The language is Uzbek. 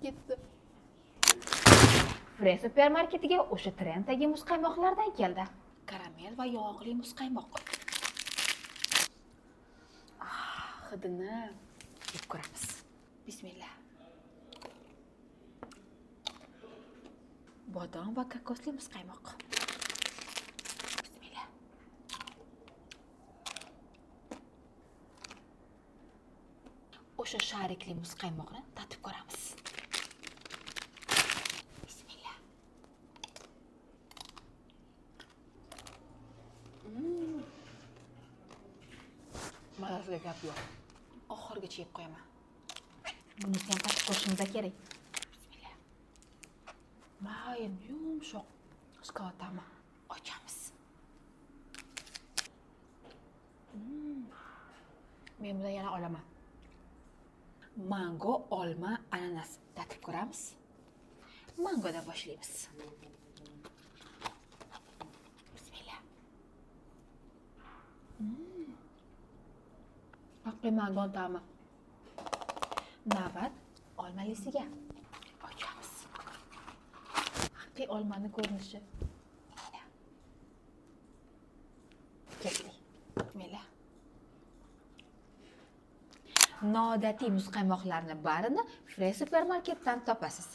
Ketdi. Fresh supermarketiga o'sha trenddagi muzqaymoqlardan keldi. Karamel va yog'li muzqaymoq. Ah, hidini yeb ko'ramiz. Bismillah. Bodom va kokosli muzqaymoq. Bismillah. O'sha sharikli muzqaymoqni tatib ko'ramiz. Bismillah. Mazasiga gap yo'q. Oxirigacha yeb qo'yaman. Bunisi ham tatib ko'rishimiz kerak. Bismillah. Mayin, yumshoq shokolad ta'mi. Ochamiz. Men bundan yana olaman. Mango, olma, ananas tatib ko'ramiz. Mangodan boshlaymiz. Bismillah. Haqiqiy mango ta'mi. Navbat olmalisiga. Ochamiz. Haqiqiy olmani ko'rinishi. Ketdik. Bismillah. Noodatiy muzqaymoqlarni barini Fresh supermarketdan topasiz.